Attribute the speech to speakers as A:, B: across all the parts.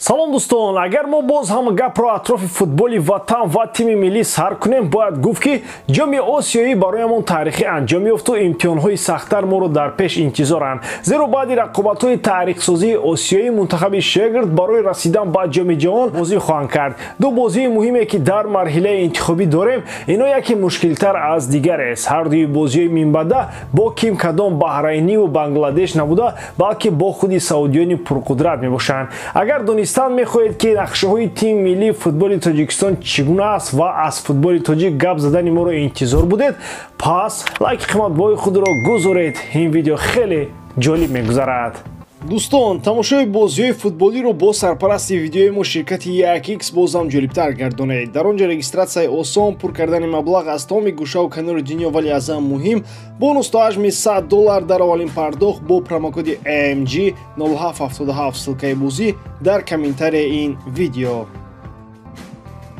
A: Салом, дӯстон! Агар мо боз ҳам гапро атрофи футболи ватан ва тими миллӣ сар кунем, бояд гуфт, ки Ҷоми Осиёӣ бароямон таърихӣ анҷом ёфту имтиҳонҳои сахттар моро дар пеш интизоранд, зеро баъди рақобатҳои таърихсозии осиёӣ мунтахаби шегирд барои расидан ба Ҷоми Ҷаҳон бозӣ хоҳанд кард. Ду бозии муҳиме, ки дар марҳилаи интихобӣ дорем, ино яке мушкилтар аз дигарест. Ҳардуи бозиҳои минбаъда бо ким кадом Баҳрайниву Бангладеш набуда, балки бо худи саудиёни пурқудрат мебошанд. Агар донистан мехоҳед, ки нақшаҳои тими миллии футболи Тоҷикистон чӣ гуна аст ва аз футболи тоҷик гап задани моро интизор будед, пас лайки қиматбоҳои худро гузоред. Ин видео хеле ҷолиб мегузарад.
B: Дӯстон, тамошои бозиҳои футболиро бо сарпарасти видеои мо, ширкати 1X, бозам ҷолибтар гардонед. Дар он ҷо регистратсияи осон, пур кардани маблағ аз тамоми гӯшаву канори дунё, вале аз ҳам муҳим, бонус то ҳаҷми 100 доллар дар аввалин пардохт бо промокоди AMG 0777. Ссылкаи бозӣ дар комментарияи ин видео.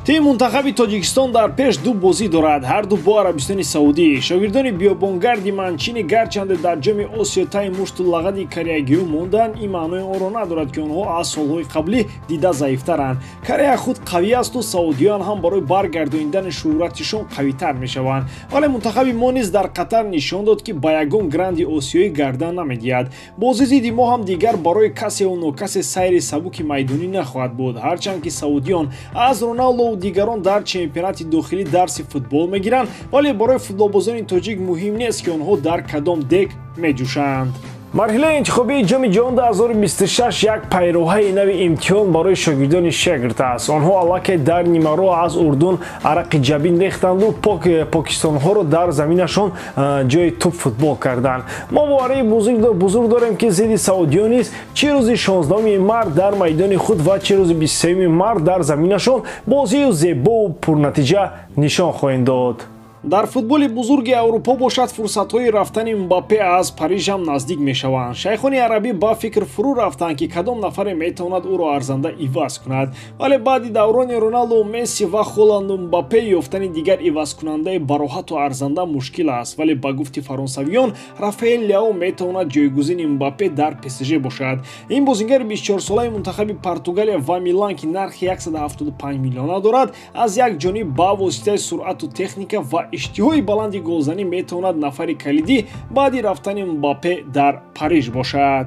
B: Тими мунтахаби Тоҷикистон дар пеш ду бозӣ дорад, ҳарду бо Арабистони Саудӣ. Шогирдони биёбонгарди Манчини гарчанде дар Ҷоми Осиё таи мушту лагади кореягиҳо монданд, ин маънои онро надорад, ки онҳо аз солҳои қаблӣ дида заифтаранд. Корея худ қавӣ асту саудиён ҳам барои баргардонидани шӯҳратишон қавитар мешаванд, вале мунтахаби мо низ дар Қатар нишон дод, ки ба ягон гранди осиёӣ гардан намедиҳад. Бозӣ зидди мо ҳам дигар барои касеву нокасе сайри сабуки майдонӣ нахоҳад буд. Ҳарчанд ки саудиён аз Роналдо дигарон дар чемпионати дохилӣ дарси футбол мегиранд, вале барои футболбозони тоҷик муҳим нест, ки онҳо дар кадом дег меҷӯшанд.
A: Марҳилаи интихобии Ҷоми Ҷаҳон 2026 як пайроҳаи нави имтиҳон барои шогирдони шегирд аст. Онҳо аллакай дар нимароҳ аз Урдун арақи ҷабин рехтанду покистонҳоро дар заминашон ҷои тӯб футбол карданд. Мо боварии бузург дорем, ки зидди саудиён низ чӣ рӯзи 16 март дар майдони худ ва чӣ рӯзи 23 март дар заминашон бозию зебову пурнатиҷа нишон хоҳем дод.
B: Дар футболи бузурги Аврупо бошад, фурсатҳои рафтани Мбаппе аз Париж ҳам наздик мешаванд. Шайхони арабӣ ба фикр фурӯ рафтанд, ки кадом нафаре метавонад ӯро арзанда иваз кунад, вале баъди даврони Роналду, Месси ва Холанду Мбаппе ёфтани дигар ивазкунандаи бароҳату арзанда мушкил аст. Вале ба гуфти фаронсавиён, Рафаэл Ляо метавонад ҷойгузини Мбаппе дар ПСЖ бошад. Ин бозингари 24-солаи мунтахаби Португалия ва Милан, ки нархи 175 миллиона дорад, аз як ҷониб ба воситаи суръату техника ва иштиҳои баланди голзанӣ метавонад нафари калидӣ баъди рафтани Мбаппе дар Париж бошад.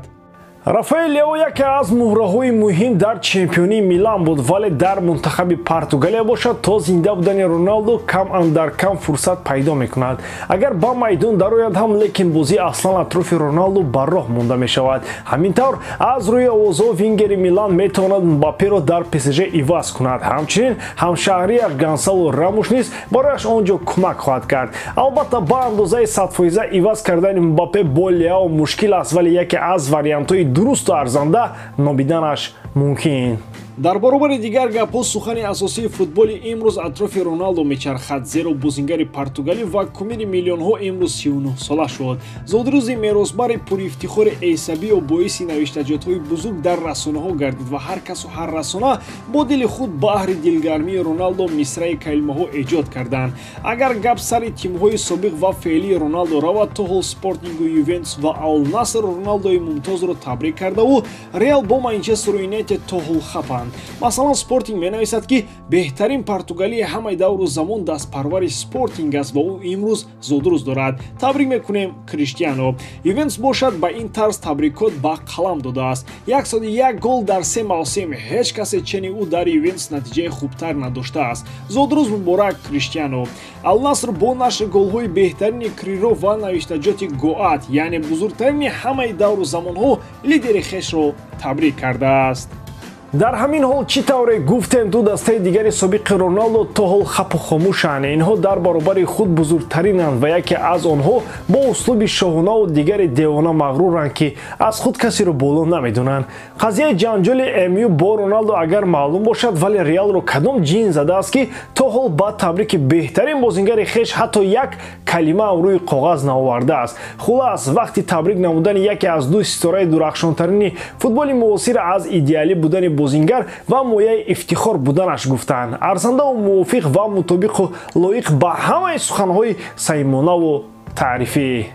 A: Рафаэл Лео яке аз муҳраҳои муҳим дар чемпионии Милан буд, вале дар мунтахаби Португалия бошад, то зинда будани Роналду кам андар кам фурсат пайдо мекунад. Агар ба майдон дарояд ҳам, лекин бозӣ аслан атрофи Роналду бар роҳ монда мешавад. Ҳамин тавр, аз рӯи овозҳо, вингери Милан метавонад Мбапперо дар ПСЖ иваз кунад. Ҳамчунин ҳамшаҳрияш Гансалу Рамуш низ барояш он ҷо кӯмак хоҳад кард. Албатта, ба андозаи 100% иваз кардани Мбаппе бо Леао мушкил аст, вале яке аз вариантҳои дурусту арзанда номиданаш мумкин.
B: Дар баробари дигар гапҳо, сухани асосии футболи имрӯз атрофи Роналдо мечархад, зеро бозингари португалӣ ва кумири миллионҳо имрӯз 39 сола шуд. Зодрӯзи меросбари пурифтихори Эйсабио боиси навиштаҷотҳои бузург дар расонаҳо гардид ва ҳар касу ҳар расона бо дили худ баҳри дилгармии Роналдо мисраи калимаҳо эҷод карданд. Агар гап сари тимҳои собиқ ва феълии Роналдо равад, то ҳол Спортингу, Ювентус ва Ал-Наср Роналдои мумтозро табрик кардаву Реал бо Манчестер Юнайтед то ҳол хапанд. Масалан, Спортинг менависад, ки беҳтарин португалии ҳамаи давру замон дастпарвари Спортинг аст ва ӯ имрӯз зодрӯз дорад. Табрик мекунем, Криштиано. Ювентус бошад, ба ин тарз табрикот ба қалам додааст: 101 гол дар се мавсим, ҳеҷ касе чени ӯ дар Ювентус натиҷаи хубтар надоштааст. Зодрӯз муборак, Криштиано. Алнаср бо нашри голҳои беҳтарини Криро ва навиштаҷоти «Гоат», яъне бузургтарини ҳамаи давру замонҳо, лидери хешро табрик кардааст.
A: Дар ҳамин ҳол, чӣ тавре гуфтем, ду дастаи дигари собиқи Роналдо то ҳол хапу хомӯшанд. Инҳо дар баробари худ бузургтаринанд ва яке аз онҳо бо услуби шоҳонаву дигари девона мағруранд, ки аз худ касеро боло намедонанд. Қазияи ҷанҷоли МЮ бо Роналдо агар маълум бошад, вале Реалро кадом ҷин задааст, ки то ҳол ба табрики беҳтарин бозингари хеш ҳатто як калимаам рӯи коғаз наовардааст? Хулас, вақти табрик намудани яке аз ду ситораи дурахшонтарини футболи муосир аз идеалӣ будани бозингар ва мояи ифтихор буданаш гуфтанд арзандаву мувофиқ ва мутобиқу лоиқ ба ҳамаи суханҳои самимонаву таърифӣ.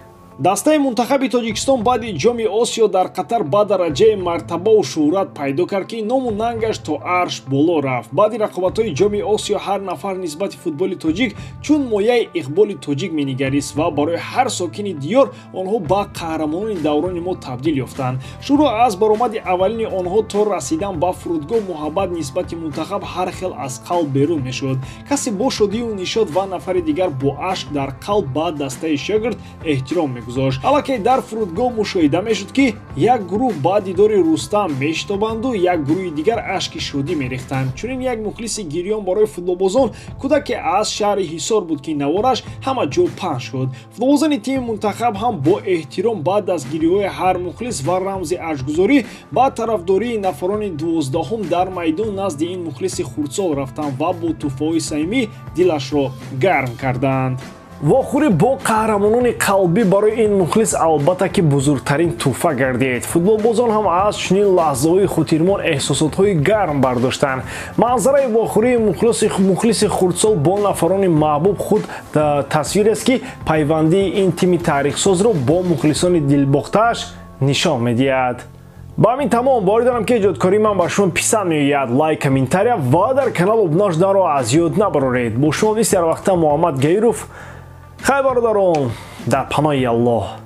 B: Дастаи мунтахаби Тоҷикистон баъди Ҷоми Осиё дар Қатар ба дараҷаи мартабаву шӯҳрат пайдо кард, ки ному нангаш то арш боло рафт. Баъди рақобатҳои Ҷоми Осиё ҳар нафар нисбати футболи тоҷик чун мояи иқболи тоҷик менигарист ва барои ҳар сокини диёр онҳо ба қаҳрамонони даврони мо табдил ёфтанд. Шурӯъ аз баромади аввалини онҳо то расидан ба фурудгоҳ муҳаббат нисбати мунтахаб ҳар хел аз қалб берун мешуд. Касе бо шодию нишод ва нафари дигар бо ашк дар қалб ба дастаи шогирд эҳтиром мегузошт. Аллакай дар фурудгоҳ мушоҳида мешуд, ки як гурӯҳ ба дидори Рустам мешитобанду як гурӯҳи дигар ашки шодӣ мерехтанд. Чунин як мухлиси гирён барои футболбозон кӯдаке аз шаҳри Ҳисор буд, ки навораш ҳама ҷо паҳн шуд. Футболбозони тими мунтахаб ҳам бо эҳтиром ба дастгириҳои ҳар мухлис ва рамзи ашкгузорӣ ба тарафдории нафарони 12-ҳум дар майдон назди ин мухлиси хурдсол рафтанд ва бо тӯҳфаҳои самимӣ дилашро гарм карданд.
A: Вохӯрӣ бо қаҳрамонони қалбӣ барои ин мухлис албатта ки бузургтарин тӯҳфа гардид. Футболбозон ҳам аз чунин лаҳзаҳои хотирмон эҳсосотҳои гарм бардоштанд. Манзараи вохӯрии мухлиси хурдсол бо нафарони маҳбуб худ тасвирест, ки пайвандии ин тими таърихсозро бо мухлисони дилбохтааш нишон медиҳад. Ба ҳамин тамом. Боварӣ дорам, ки эҷодкории ман ба шумо писанд меояд. Лайк, комментария ва дар канал обуна шуданро аз ёд набароред. Бо шумо мисли ҳарвақта Муҳаммад Гаиров. Хайр, бародарон, дар паноҳи Аллоҳ.